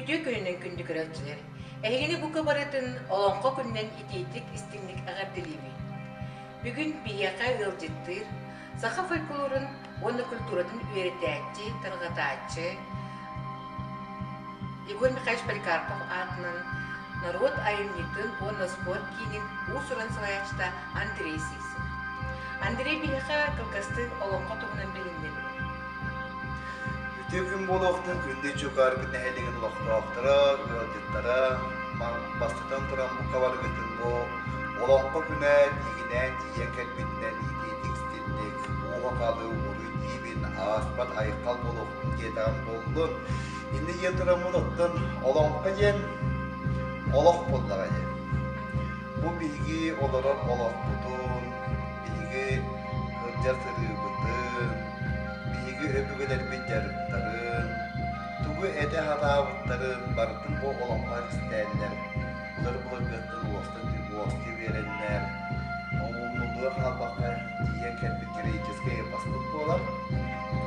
Үтүө күнүнэн күндү көрөөччүлэр! Эһигини бука барытын Олоҥхо күнүнэн итиитик истиҥник эҕэрдэлиибин. Бүгүн биһиэхэ ыалдьыттыыр саха фольклорун уонна культуратын үөрэтээччи, тарҕатааччы Егор Михайлович Поликарпов аатынан норуот айымньытын уонна спорт киинин уус-уран салайааччыта Андрей Сивцев. Андрей биһиэхэ кылгастык олоҥхо туһунан билиннэрэр. Үтүө күн буолуохтун күндү Чукаарбыт нэһилиэгин олохтоохторо, ыалдьыттара, бастатан туран бука барыгытын бу Олоҥхо күнэ тиигинээн тиийэн кэлбитинэн итиитик истинник, уоһа-халы уруй диибин, ааспат айхал буолуохтун диэтэҕим буоллун. Инньэ диэн тураммыт оттон Олоҥхо диэн олох буоллаҕа диэн. Бу биһиги олорор олохпутун, биһиги сылдьар сырыыбытын, биһиги өбүгэлэрбит дьарыктарын, тугу этэ сатаабыттарын барытын бу олоҥхо истээннэр, былыр-былыргыттан уостан уостуу биэрэннэр, умнуллуо хаалбакка тиийэн кэлбит героическай эпоспыт буолар.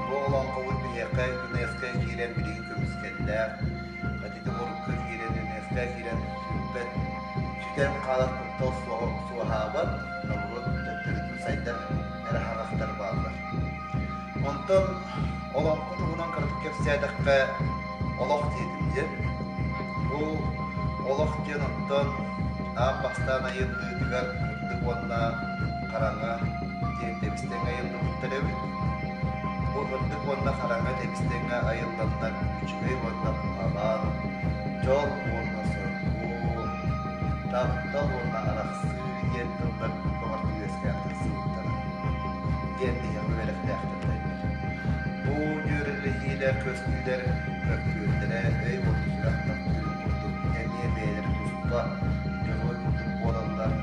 Бу олоҥхобут биһиэхэ ЮНЕСКО киирэн билигин көмүскэллээх, ити урукку киирэн ЮНЕСКО киирэн сүппэт, сүтэн хаалар куттал суоһаабат, норуот төттөрүтүн сайдар эрэ хаҕахтар бааллар. Онтон олоҥхо туһунан кыратык кэпсээтэххэ, олох диэтим диэн. Бу олох диэн оттон аан бастаан айыллыытыгар сырдык уонна хараҥа диэн тэбис-тэҥҥэ айыллыбыттар эбит. Бу сырдык уонна хараҥа тэбис-тэҥҥэ айылланнар үчүгэй уонна куһаҕан, дьол уонна соргу, таптал уонна арахсыы диэн тыллар баҕар үөскээн тахсыбыттара диэн биһиэхэ үөрэхтээхтэр этэллэр. Бу дьүөрэлэһиилэр, көстүүлэр мөккүөрдэрэ өй уонна сүрэх таптыырын курдук эмиэ бэйэлэрэ туспа дьоруой курдук буолаллар.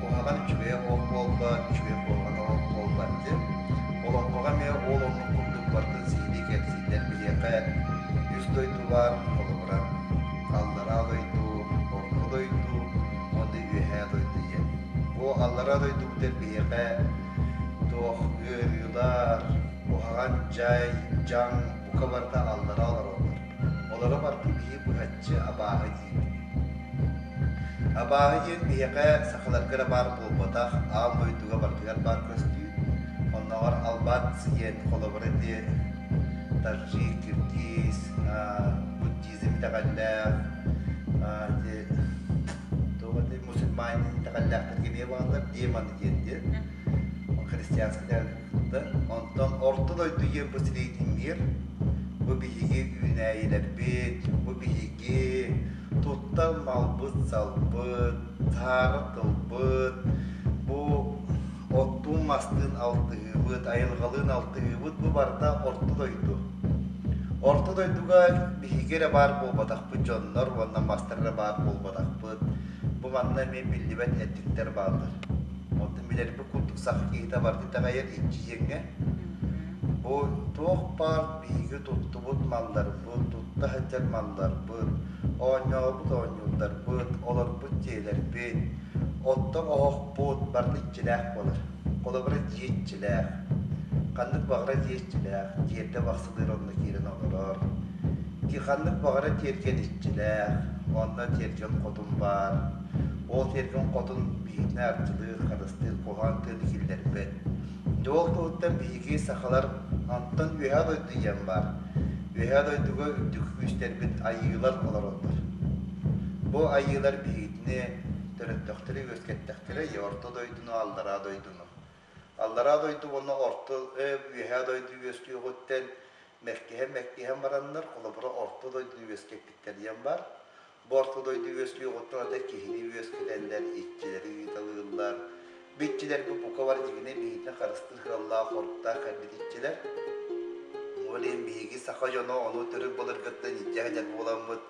Куһаҕан үчүгэйэ суох буолбат, үчүгэй куһаҕана суох буолбат диэн. Олоҥхоҕо эмиэ ол оннук курдук барытын сиһилии кэпсииллэр. Биһиэхэ үс дойду баар, холобура, аллараа дойду, орто дойду уонна үөһээ дойду диэн. Бу аллараа дойдубутугар биһиэхэ туох ыарыылар, куһаҕан дьай, дьаҥ бука барыта аллара олороллор. Олоро барыта биһи быһаччы абааһы диибит. Абааһы диэн биһиэхэ сахаларга эрэ баар буолбатах, аан дойдуга барытыгар баар көстүү. Оннооҕор албац диэн холобура ити таджик, киргиз, буддизм итэҕэллээх, ити туох этэй мусульманин итэҕэллээхтэргэ эмиэ бааллар, демоны диэн диэн христианскай итэҕэли кытта. Онтон орто дойду диэн бу средний мир, бу биһиги үүнээйилэрбит, бу биһиги туттар малбыт-салбыт, таһаарар тылбыт, бу оттуун-мастыын алтыһыыбыт, айылҕалыын алтыһыыбыт бу барыта орто дойду. Орто дойдуга биһиги эрэ баар буолбатахпыт дьоннор уонна мастар эрэ баар буолбатахпыт. Бу манна эмиэ биллибэт эттиктэр бааллар. Онтон билэрбит курдук саха киһитэ барыта итэҕэйэр иччиһиэҥҥэ. Бу туох баар биһиги туттубут малларбыт, тутта сылдьар малларбыт, оонньообут оонньуурдарбыт, олорбут дьиэлэрбит, оттор оһохпут барыта иччилээх буолар. Холобура дьиэ иччилээх. Ханнык баҕарар дьиэ иччилээх, тиэрдэ бахсылыыр онно киирэн олорор. Ханнык баҕарар тиэргэн иччилээх, онно тиэргэн хотун баар. Ол тиэргэн хотун биһигини арчылыыр, харыстыыр, куһаҕан тыаны киллэрбэт. Дьэ ол туһуттан биһиги сахалар онтон Үөһээ дойду диэн баар. Үөһээ дойдуга үрдүкү күүстэрбит айыылар олороллор. Бу айыылар биһигитини төрөттөхтөрө, үөскэттэхтэрэ и орто дойдуну, аллараа дойдуну. Аллараа дойду уонна орто үөһээ дойду үөскүөҕүттэн мэккиһэн-мэккиһэн бараннар, холобура, орто дойдуну үөскэппиттэр диэн баар. Бу орто дойду үөскүөҕүттэн ата киһини үөскэтэллэр, иччилэри ыыталыыллар. Бу иччилэргэ бука бар дьигинэ биһигини харыстыыр кыаллаах хоруктаах кэлбит иччилэр. Ол иһин биһиги саха дьоно ону төрүт былыргыттан илдьэ сылдьар буоламмыт,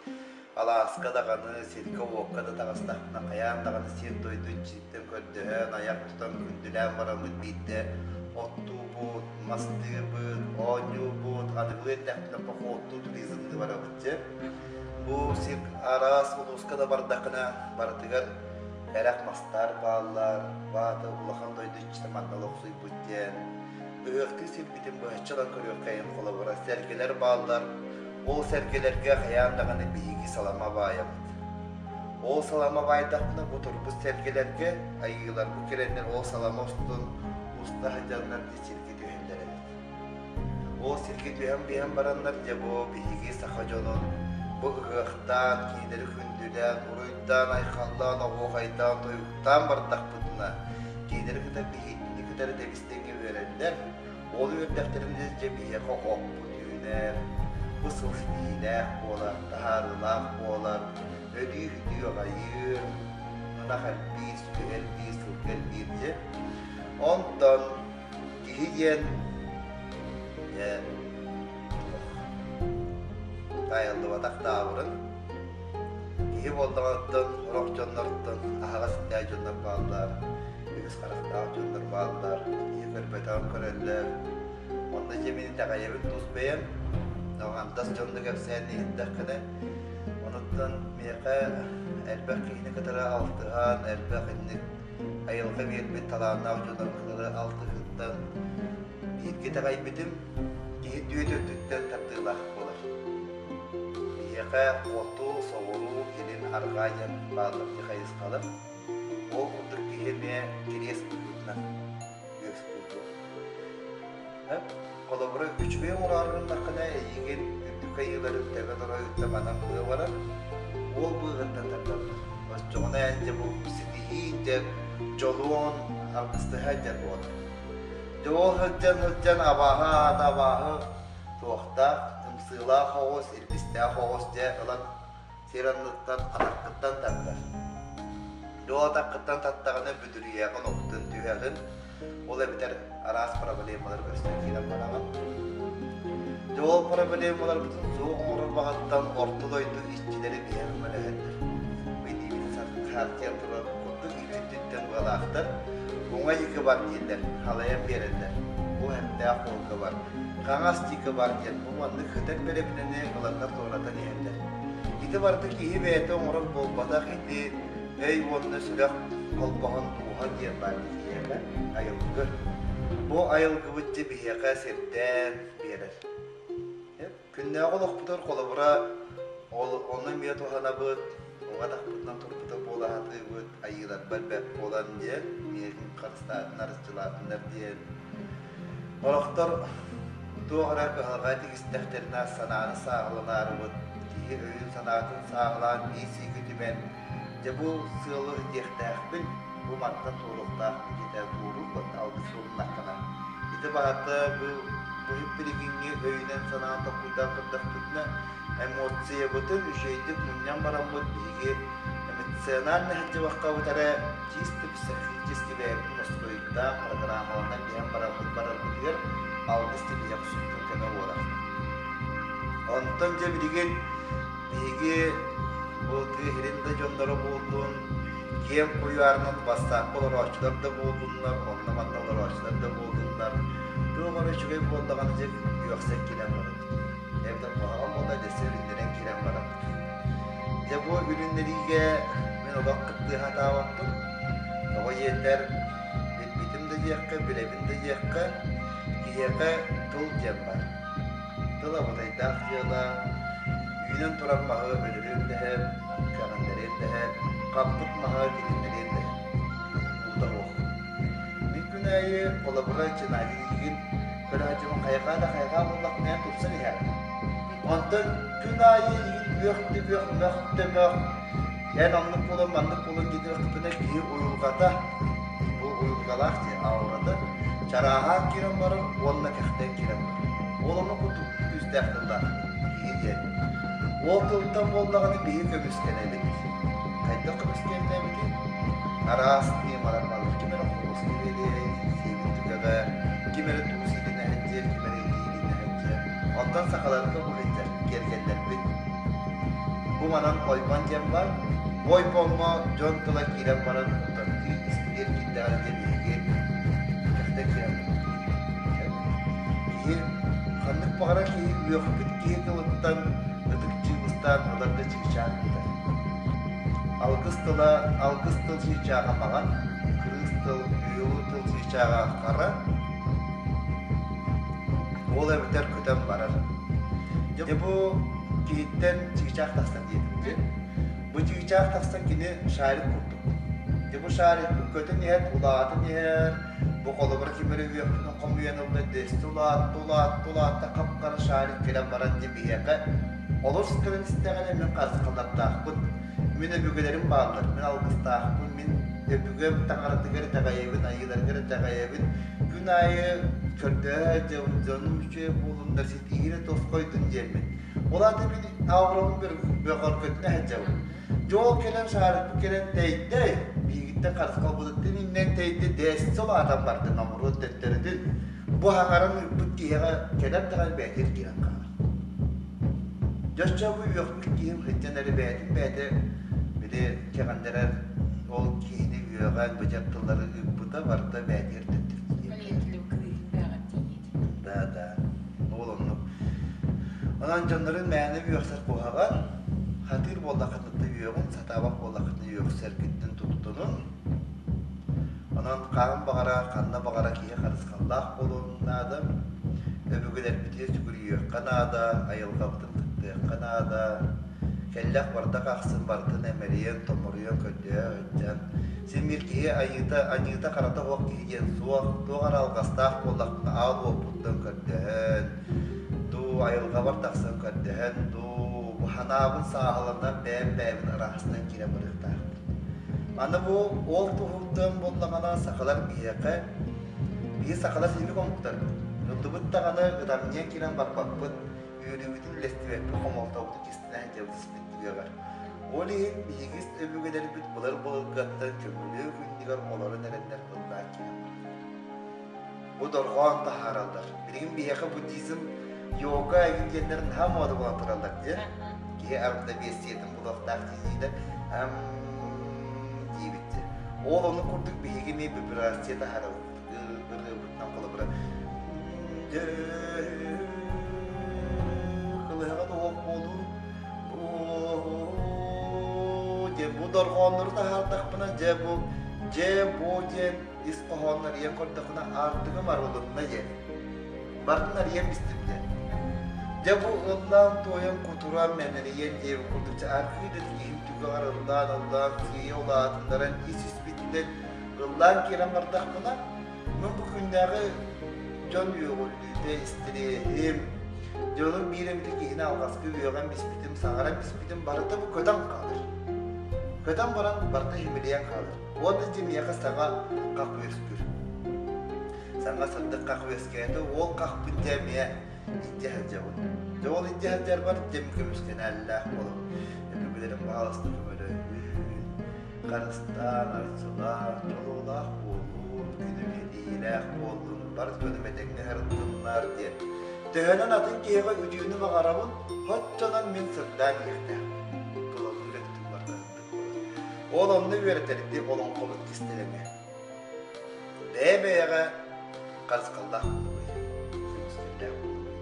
алааска даҕаны, сиргэ-уокка да таҕыстахпына хайаан даҕаны сир-дойду иччититтэн көрдөһөн, айах тутан күндүлээн бараммыт биирдэ оттуубут, мастыыбыт, оонньуубут, аныгылыы эттэхпинэ походтуу туризмныы барабыт дьэ. Бу сир араас улууска да бардаххына барытыгар кэрэх мастар бааллар, баата улахан дойду иччитэ манна олохсуйбут диэн. Ыһыахтыы сирбитин быһаччы ылан көрүөххэйин холобура сэргэлэр бааллар. Ол сэргэлэргэ хайаан даҕаны биһиги салама баайабыт. Ол салама баайдахпына бу турбут сэргэлэргэ айыыларбыт кэлэннэр ол салама устун уста сылдьаннар дьэ сиргэ түһэллэр эбит. Ол сиргэ түһэн биһэн бараннар дьэ бу биһиги саха дьонун бу ыһыахтаан, киинэри күндүлээн, уруйдаан, айхаллаан, оһуохайдаан, тойуктаан бардахпытына кинилэри кытары биһигини кытары тэбис-тэҥҥэ үөрэллэр. Ол үөрдэхтэринэ дьэ биһиэхэ оппут үүнэр, бу сыл ситиһиилээх буолар, таһаарыылаах буолар, өлүү-сүтүү аҕайыыр, ынах элбиир, сүөһү элбиир, сылгы элбиир дьэ. Онтон киһи диэн дьэ таайыллыбатах таабырын. Киһи буоллаҕыттан сорох дьоннортон аһаҕас эттээх дьоннор бааллар, үгүс харахтаах дьоннор бааллар, киһи көрбөтөҕүн көрөллөр. Онно дьэ мин итэҕэйэбин тус бэйэм, андас дьонно кэпсээн иһиттэххинэ, онуттан миэхэ элбэх киһини кытары алтыһан, элбэх инник айылҕа биэрбит талааннаах дьоннору кытары алтыһыыттан бииргэ итэҕэйбитим, киһи түөт өттүттэн тардыылаах буолар. Биһиэхэ хоту, соҕуруу, илин, арҕаа диэн бааллар хайысхалар. Ол курдук киһи эмиэ кириэс быһыытынан үөскүүр. Холобура, үчүгэй оҥороору гыннаххына, эйигин үрдүк айыыларын тэбэн оройуттан манан быа барар, уол быыһыттан тардаллар. Оччоҕуна эн дьэ бу ситиһии дьэ дьолуон алгыстаһа дьэ буолар. Дьэ ол сылдьан сылдьан абааһы аата абааһы туохтаах, ымсыылаах оҕус, илбистээх оҕус дьэ ылан сир анныттан атаххыттан тардар. Дьол атаххыттан таттаҕына бүдүрүйэҕин, охтун түһэҕин, ол эбэтэр араас проблемалар көстөн киирэн бараҕын. Дьэ ол проблемаларбытын суох оҥорор баҕаттан орто дойду иччилэрэ биһиэхэ көмөлөһөллөр. Билиибитин хартыйан турар курдук икки өттүттэн быалаахтар уҥа диэки бар дииллэр, халайан биэрэллэр. Бу эмтээх уолга бар, хаҥас диэки бар диэн бу маннык хытар бэрэбинэни ыланнар туоратан иһэллэр. Ити барыта киһи бэйэтэ оҥорор буолбатах, ити өй уонна сүрэх холбоһон дууһа диэн баар киһиэхэ айылгы. Бу айылгыбыт дьэ биһиэхэ сирдээн биэрэр. Күннээҕи олохпутугар холобура ол ону эмиэ туһанабыт, уҥа атахпытынан турбута буола сатыыбыт, айыыларбар бэрт буолан диэн, миигин харыстаатыннар, арчылаатыннар диэн. Олохтор туох эрэ кыһалҕа тигистэхтэринэ санааны сааһыланаарыбыт, киһи өйүн-санаатын сааһылаан биир сиики түмэн, дьэ бу сыалы диэхтээхпин, бу мантан туоруохтаахпын диэтэ туоруур уонна алгыс суруннаххына. Ити баһата бу бу билигиҥҥи өйүнэн санаан толкуйдаан көрдөхпүтүнэ, эмоциябытын үчүгэйдик мунньан бараммыт биһиги эмоционально сылдьыбаккабыт эрэ чисто психически бэйэбитин настроиктаах программаларынан биһэн бараммыт барарбытыгар алгыс тибийэх сүрүн көмө буолар. Онтон дьэ билигин биһиги бу тыа сирин да дьонноро буоллун, киэҥ куйаарынан бассаапка олорооччулар да буоллуннар, онно-манна олорооччулар да буоллуннар, туох эрэ үчүгэй буоллаҕына дьэ үөхсэн киирэн барабыт. Эбэтэр куһаҕан буолла дэсэ үлүннэрэн киирэн барабыт. Дьэ бу үлүннэриигэ мин олох кыттыһа сатаабаппын. Тоҕо диэтэр, билбитим да диэххэ, билэбин да диэххэ, киһиэхэ тыл диэн баар. Тыл абытайдаах дьыала, үүнэн турар маһы өлөрүөн дэһэр, кэҕиннэриэн дэһэр, хаппыт маһы тилиннэриэн дэһэр. Уута суох. Мин күн аайы холобура чинадиигин көрөөччүбүн хайҕаа да хайҕаа буоллахпына эн тупсан иһэҕин. Онтон күн аайы игин үөх да үөх, мөх да мөх, эн оннук буолан маннык буолан диэтэхпинэ киһи уйулҕата, бу уйулҕалаах дии аурата чарааһаан киирэн барар уонна кэхтэн киирэн барар. Ол ону курдук күүстээх тыллаах киһи диэн. Ол тылтан буоллаҕына биһи көмүскэнэбит. Хайдах көмүскэннэбитий? Араас ньымалар бааллар. Ким эрэ хомуска биэриэй, сиэбит түгэҕэ, ким эрэ туус илинэ сылдьыа, ким эрэ илии илинэ сылдьыа. Оттон сахаларга бу сылдьар киэргэллэрбит. Бу манан ойбон диэн баар. Бу ойбоҥҥо дьон тыла киирэн баран утардыы испириэр киирдэҕинэ дьэ биһиги кэхтэн киирэн Киһи ханнык баҕарар киһи үөхпүт киһи тылыттан ытык чыыбыстаан ыларга чыычаах ыытар. Алгыс тыла алгыс тыл чыычааҕа маҥан, кырыыс тыл, үөҕүү тыл чыычааҕа хара, ол эбэтэр көтөн барар. Дьэ бу Киһиттэн чыычаах тахсан диэтим дии. Бу чыычаах тахсан кини шарик курдук. Дьэ бу шарик көтөн иһэр, улаатан иһэр, бу холобура ким эрэ үөхпүтүн хомуйан ылла, дэстэ улаатта, улаатта, улаатта, хап-хара шарик кэлэн баран дьэ биһиэхэ олус кэлэн истэҕинэ мин харысхаллардаахпын, мин өбүгэлэрим бааллар, мин алгыстаахпын, мин өбүгэм таҥаратыгар итэҕэйэбин, айыыларыгар итэҕэйэбин, күн аайы көрдөһө дьонум үчүгэй буоллуннар, ситиһиини тосхойдун диэммин. Ол аата мин аурабын бөҕөргөтүнэ сылдьабын. Дьэ ол кэлэн шарикпыт кэлэн тэйдэ, биһигиттэн харысхалбытыттан иннэн тэйдэ, дэссе улаатан барда номоруот төттөрүтүн. Бу хаҥаран ыыппыт киһиэхэ кэлэн даҕаны бэйэтигэр киирэн хаалар. Дьэ оччо бу үөхпүт киһим сылдьан эрэ бэйэтин бэйэтэ били кэҕиннэрэр ол киһини үөҕэн быдьар тыллары ыыппыта барыта бэйэтигэр төттөрү тиийэн Да, да. Ол оннук. Онон дьоннорун мээнэ үөхсэр куһаҕан, хатыыр буоллаххытына үөҕүн, сатаабат буоллаххытына үөхсэргиттэн туттунун. Онон хаһан баҕара, ханна баҕара киһи харысхаллаах буолуон наада. Өбүгэлэрбитигэр сүгүрүйүөххэ наада, айылҕабытын кыттыахха наада. Кэллэх бардах ахсын барытын эмэрийэн, томоруйан көрдөһө сылдьан, син биир киһи айыыта, аньыыта-харата суох киһи диэн суох, туох эрэ алҕастаах буоллахпына аал уоппуттан көрдөһөн, дуу айылҕабар тахсан көрдөһөн, дуу санаабын сааһыланан бэйэм бэйэбин ыраастан киирэн барыахтаахпын. Аны бу ол туһуттан буоллаҕына сахалар биһиэхэ биһи сахалар синник омуктарбыт. Ыллыбыт даҕаны ытамньыйан киирэн барбаппыт, үөрүүбүтүн үллэстибэппит, хомолтобутун кистэнэ сылдьабыт испит түгэҕэр. Ол иһин биһиги өбүгэлэрбит былыр-былыргаттан көмүлүөк иннигэр олорон эрэннэр ыллаан киирэн бараллар. Бу дорҕоон таһаараллар. Билигин биһиэхэ буддизм, йога эҥин диэннэр наһаа муода буолан тураллар дии. Киһи равновесиетын булуохтаах дии ам диэбит дии. Ол ону курдук биһиги эмиэ вибрация таһаарабыт ырыабытынан холобура кылыһаҕа туһуох буолуу дьэ бу дорҕооннору таһаардахпына дьэ бу дьэ бу диэн ис хоһооннор ийэн көрдөххүнэ аартыгым арылынна диэн барытын арыйан истим диэн дьэ бу ыллаан туойан кутуран мэнэрийэн диэбит курдук дьэ аргыый да киһим түгэҕэр ыллаан ыллаан сыыйа улаатыннаран ис испитинэн ыллаан киирэн бардахпына мин бу күннээҕи дьон үөҕүллүүтэ истириэһим дьонум биир эмит киһини алҕаска үөҕэн биспитим саҥаран биспитим барыта бу көтөн хаалар көтөн баран барыта имилийэн хаалар Уонна дьэ миэхэ саҥа хах үөскүүр. Саҥа сырдык хах үөскээтэ, уол хахпын дьэ эмиэ илдьэ сылдьабын. Дьэ ол илдьэ сылдьарбар дьэм көмүскэнээллээх буолабын. Өбүгэлэрим баҕаласта көмөлөһүүн, харыстаан, арчылаах, дьолуолаах буолуун, күнүм ситиһиилээх буоллун, бар дьонум этэҥҥэ сырыттыннар диэн. Төһөнөн атын киһиэхэ үтүөнү баҕарабын, оччонон мин сырдаан иһиэхтээхпин. Тулалыыр өттүм барыта Ол онно үөрэтэрдии олоҥхобут кистэлэҥэ. Бэйэ-бэйэҕэ харысхаллаах буолуой, көмүскэллээх буолуой.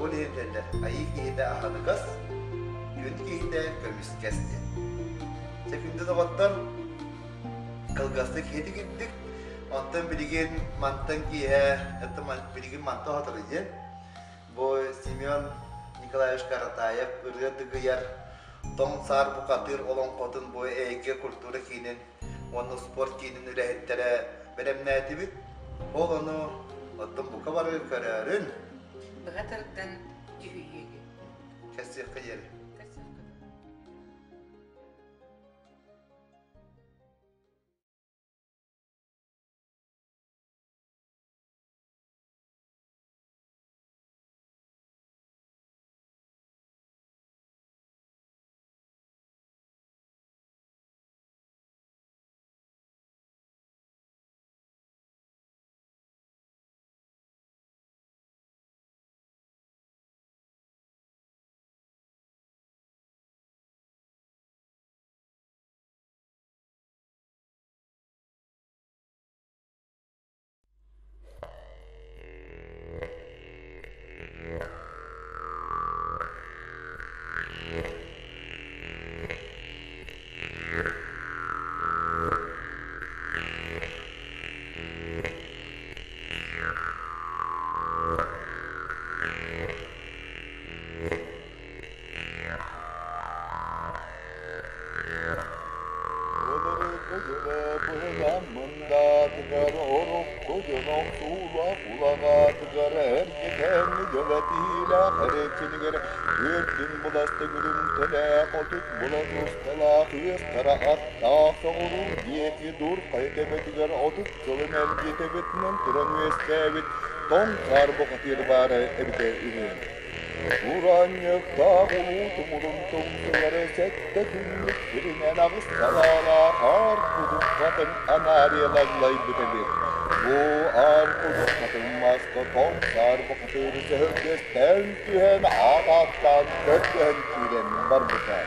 Ол иһин этэллэр, айыы киһитэ аһыныгас, күн киһитэ көмүскэс диэн. Чэ, күндү доҕоттор, кылгастык иһитигирдик, онтон билигин мантан киэһэ, билигин манта оһотору диэн, Бу Семен Николаевич Каратаев ырыа дыгыйар Тоҥ саар букатыыр олоҥхотун бу эйгэ культура киинин уонна спорт киинин үлэһиттэрэ бэлэмнээтибит. Ол ону оттон бука бары көрөөрүн. Быһа тардан дьүһүйүүнү. Кэссиэххэ диэри. Турар урукку дьон охсуулаах улаҕаатыгар эргитээҥҥи дьөлөтиилээх эрэччинигэр түөртүн булас төгүрүмтэлээх 30 булан усталаах ыастара аттаах соҕуруу диэки дур хайа төбөтүгэр 30 сылын эргиэ төбөтүнэн туран үөскээбит тоҥ хаар бухатыыр баара эбитэ үһү. Уранньыктаах улуу тумулун тумсулары сэттэ күннүк сиринэн аҕыс салаалаах аар кудук хатыҥ анаарыйа лаглайбыт эбит. Бу аар кудук хатыҥ маска тоҥ саар бухатыыры сөһүргэстээн түһэн аат ааттаан көрдөһөн киирэн барбыта.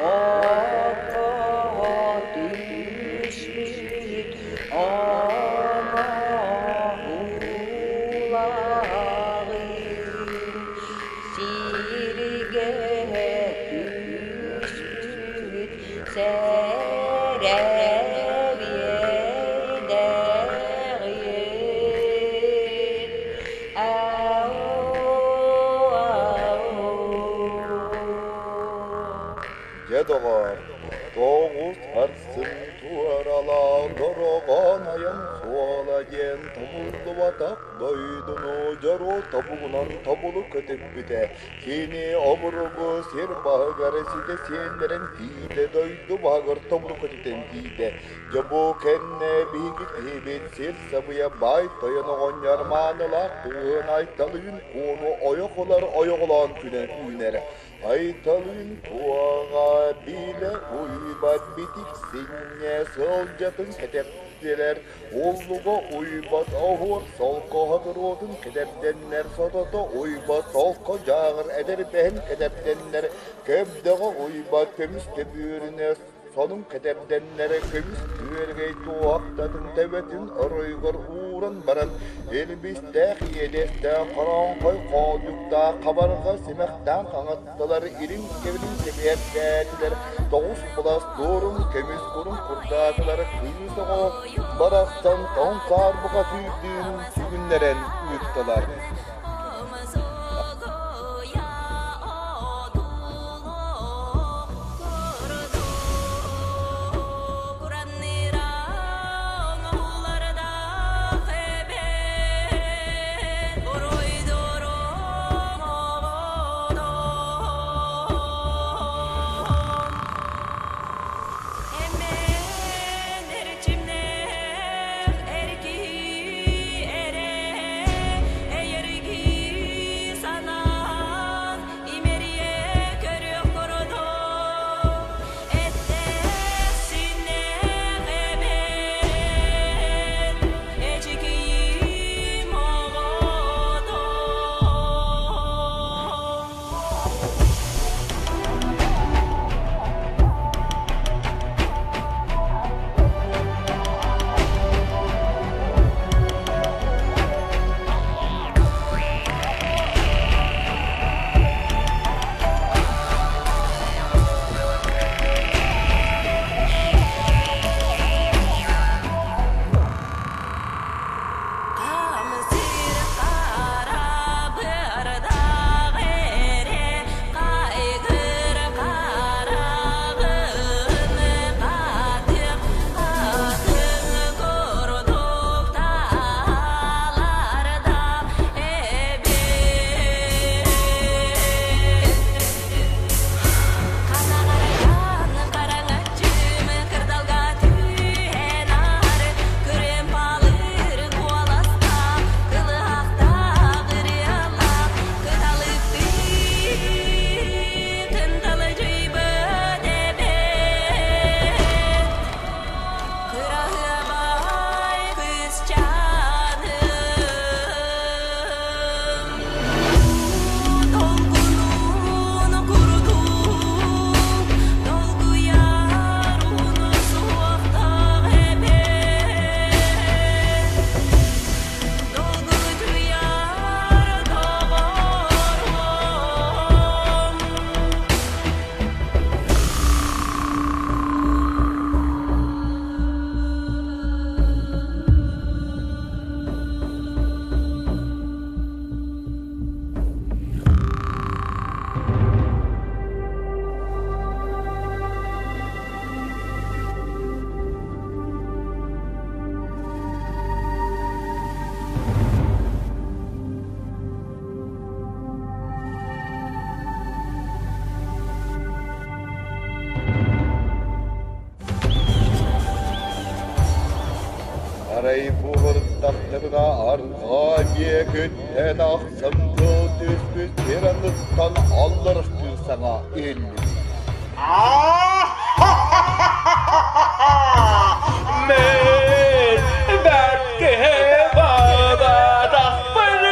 Oh. Дороҕоон айан суола диэн тобуллубатах дойдуну дьоруо тобугунан тобулу көтүппүтэ. Кини обургу сир баһыгар ситэ сиэннэрин тиийдэ, дойду баһыгар тобулу көтүтэн тиийдэ. Дьэ бу кэннэ биһиги киһибит сир сабыйа баай тойон оҕонньор маанылаах кыыһын Айталыын Куону ойох ылар ойоҕолоон күнэ үүнэр. Айталыын Куоҕа билэ уйбат битик синньэ сылдьатын кэтэптилэр, уллуга уйбат оһуор солко хатыруотун кэтэрдэннэр, сотото уйбат солко дьааҕыр эдэрбэһин кэтэрдэннэр, көбдөҕө уйбат көмүс көбүөрүнэ сонун кэтэрдэннэрэ көмүс күөрэгэй туоһахтатын төбөтүн оройугар ууран баран, илбистээх иэдэстээх хороҥхой хоодьуктаах хабарҕа симэхтээх хаҥаттылар илин кэбилин кэбиһэрдээтилэр, тоҕус былас туорун көмүс курун курдаатылар, кыыс оҕо барахсан тоҥ саарбаха түүрдүүн сүгүннэрэн ыыттылар. Арай буһурдахтарына арҕаа диэкиттэн ахсым тыл түспүт сир анныттан алларастыы саҥа иһиллибит. Мен бэркэ баҕатахпын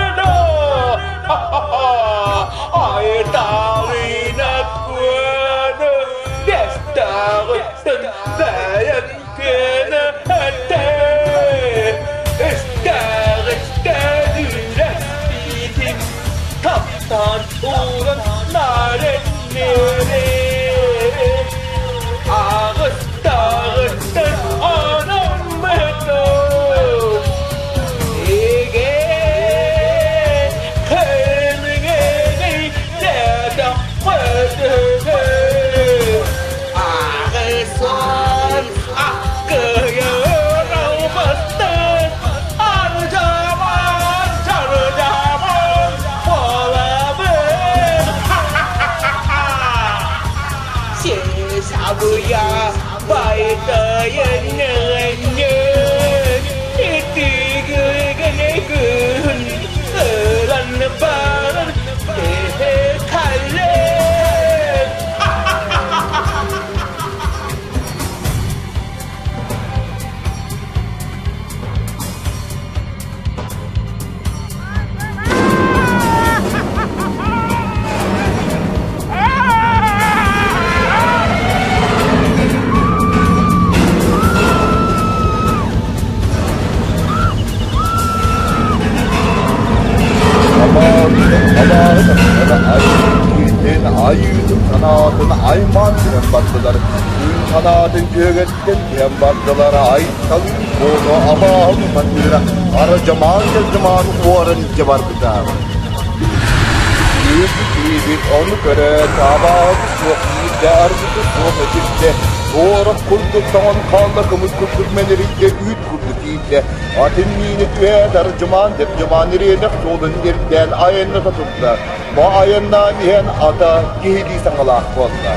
Айталына куону бэстээҕиттэн бэйэм күнү этэ Истээҕиттэн үлэспитим таптаан ууран нарын мири Аҕыстааҕыттан анам. аймаан түһэн бардылар. Күн санаатын күөгэттэн түһэн бардылар. Айталыы буолу абааһы тутан Арадьамаан дьалдьамаан уоран илдьэ барбыта. Киһи киһибит ону көрөөт, абааһы суох биирдэ аргыты суох этирдэ, туорах курдук тоҥон хаалла, кымыс курдук мэнэрийдэ, үүт курдук иирдэ. Атын миинэ түһээт, ардьымаан дьардьымаан ириэнэх суолун ирдээн айанната турда. Бу айаннаан иһэн ата киһилии саҥалаах буолла.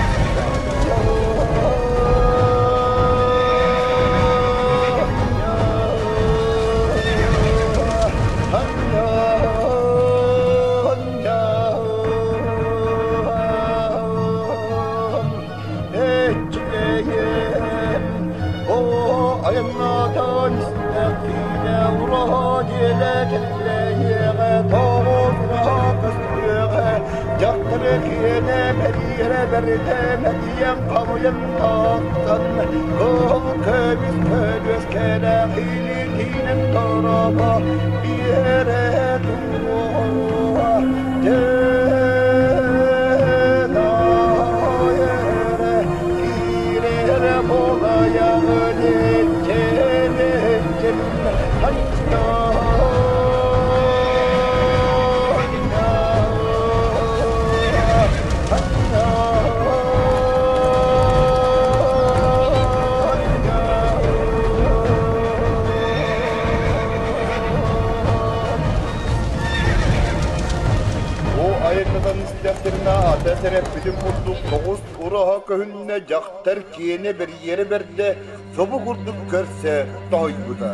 Бу айаннатан истэхтэринэ ата сэрэппитин курдук тоҕус ураһа көһүннэ дьахтар киэнэ бэрийэрэ бэрдэ собу курдук көрсө тоһуйбута.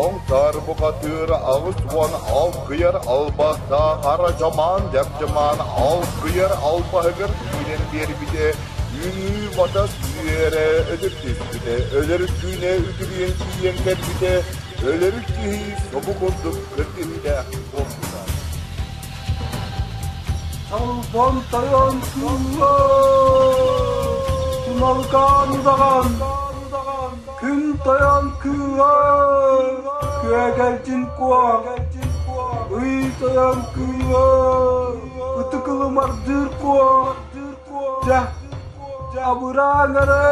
Оҥтар бухатыыр 80 алгыйар албастаах арадьамаан дьардьамаан алгыйар албаһыгар киирэн биэрбитэ, үҥүү батас үөрэ өтөр түспүтэ, өлөр күнэ үтүрүйэн тиийэн кэлбитэ, өлөр киһи собу курдук кыргыһыылаах буолбута. Салбан тайан кыылла, Туналкаан удаҕан, Күн тайан кыыла, Күөгэлдьин куо, Ый тайан кыыла, Ытыкылымардыыр куо, Дьэ, абыраан эрэ!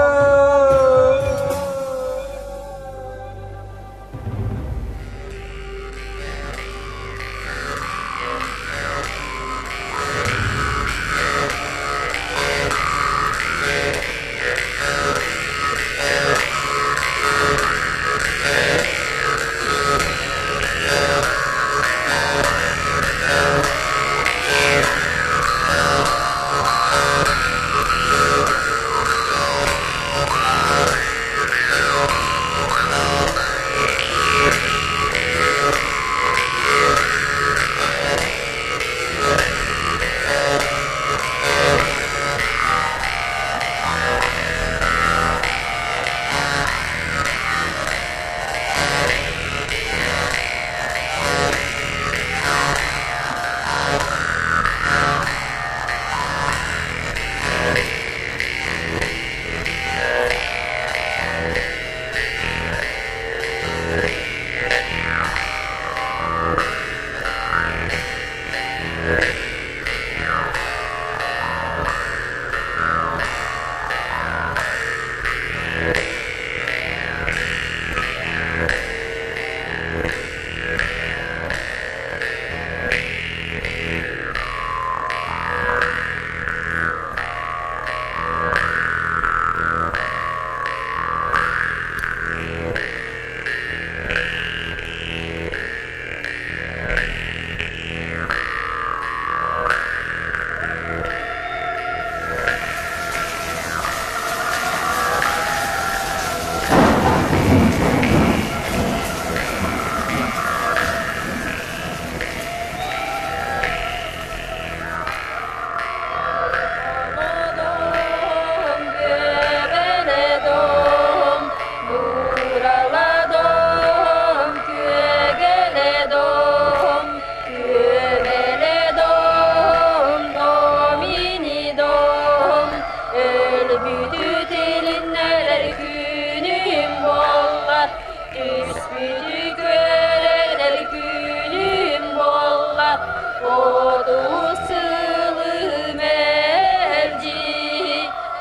Отут сылы мэлдьи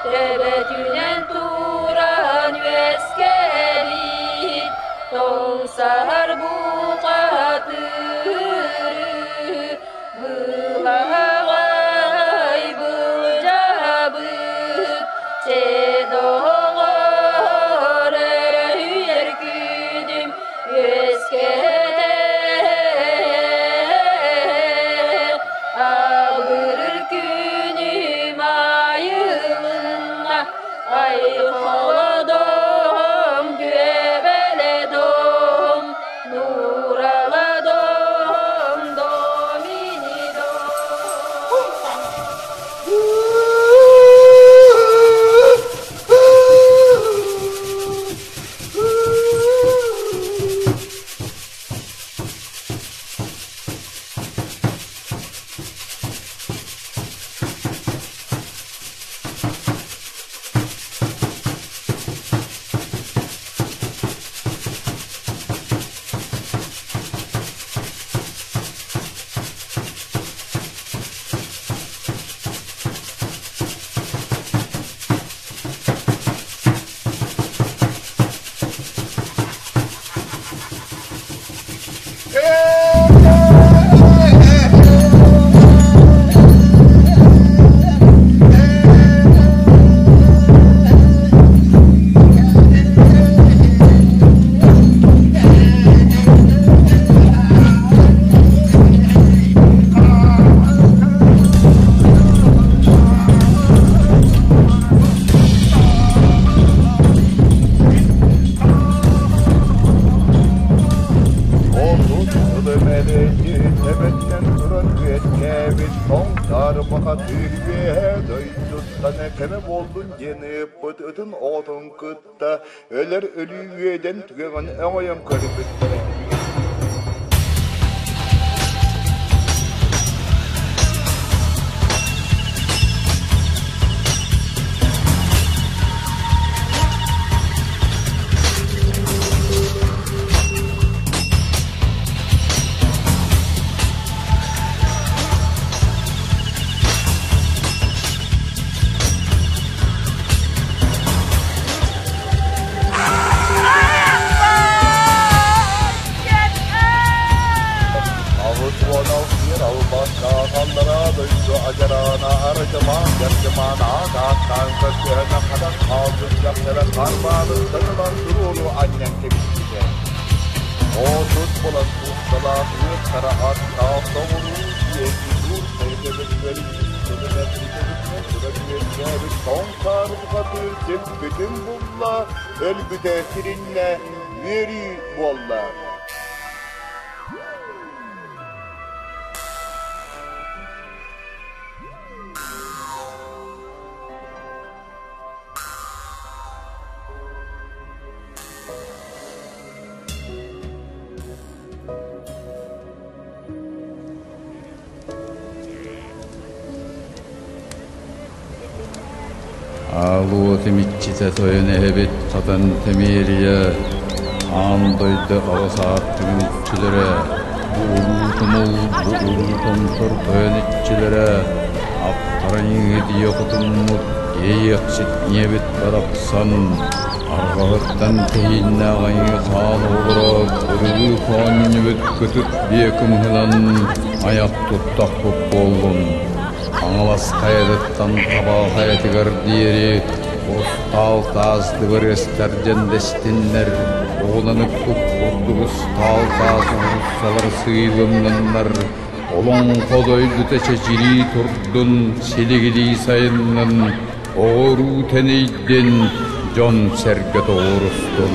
төбөтүнэн туран үөскээбит тоҥсаһар бухатыыры Былаҕай былдьаабыт Чэ доҕор өрүһүйэр күнүм үөскээтэ Абырыр күнүм айылынна Айхолодом күөбэлэдом Нураладом доминидом. Отут сылы мэлдьи төбөттөн туран үөскээбит тоҥ саарбахатыыр үөһэ дойдуттан кэмэ буоллун диэн ыыппыт ытын оҕотун кытта өлөр өлүү үөдэн түгэҕин өҥөйөн көрбүттэрэ. Аҕыс уон алтыыр албастаах аллараа дойду адьараана ардьымаан дьардьымаан аат-ааттаан көрдөһөн хатан хаалбыт дьахтара харбаалыттан ылан туруору анньан кэбиспитэ. Отут буолан куусталаах ыат хара аттаах соҕуруу диэки тур сайдыбытыгар километр туран үөскээбит тоҥ саарбатыыр сиппитин булла, өлбүтэ сириннэ, үөрүү буолла. Аалуот имиччитэ тойон эһэбит хатан Тэмиэрийэ аан дойду аҕыс аартыгын иччилэрэ, бу улуу тумул, бу улуу томтор тойон иччилэрэ, аттарайыҥҥыт ийэ хотуммут иэйиэхсит ийэбит барахсан, арҕаһыттан тэһииннээх айыы хаан оҕолоро кырылыы хоонньубут кытыт биэ кымыһынан айах туттахпыт буоллун. Хаҥалас хайатыттан Табаҕа хайатыгар диэри Курустаал таас дыбарыастар дьэндэстиннэр, оҕунан ыкпыт курдук устаал таас уулуссалар сыыйылынныннар, олоҥхо дойдута чэчирии турдун, силигилии сайыннын, оҕуруу тэнийдин, дьон-сэргэ тоҕуорустун.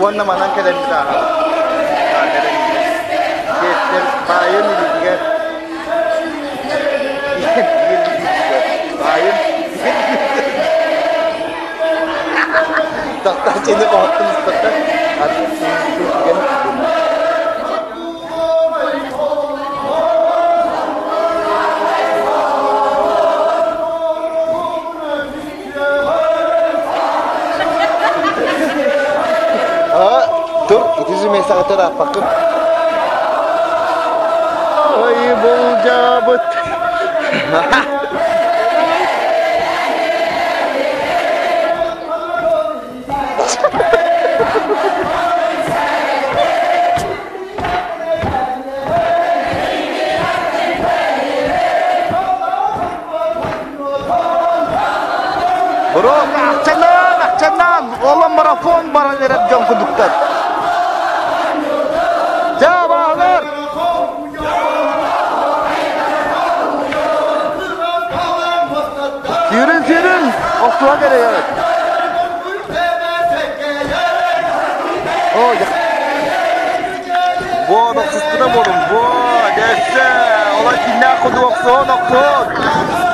Уонна манан кэлэммит ааһабыт. Сиэттэр баайын илиитигэр биир илиитигэр баайын Тахтааччыны оһоттун ыстатта. Тур, ити миэстэҕиттэн ааппаккын. Ой, булдьаабыт. Бро, ахчанан, ахчанан, ола марафон баран эрэр дьон кудуктар. Дьэ, баалар! Сүүрүн, сүүрүн, охсуһа кэлэйэҕит. О, Бо, охсуспута буолун, бо, дьэссэ, ола киннээх кудук охсуон, охсуон.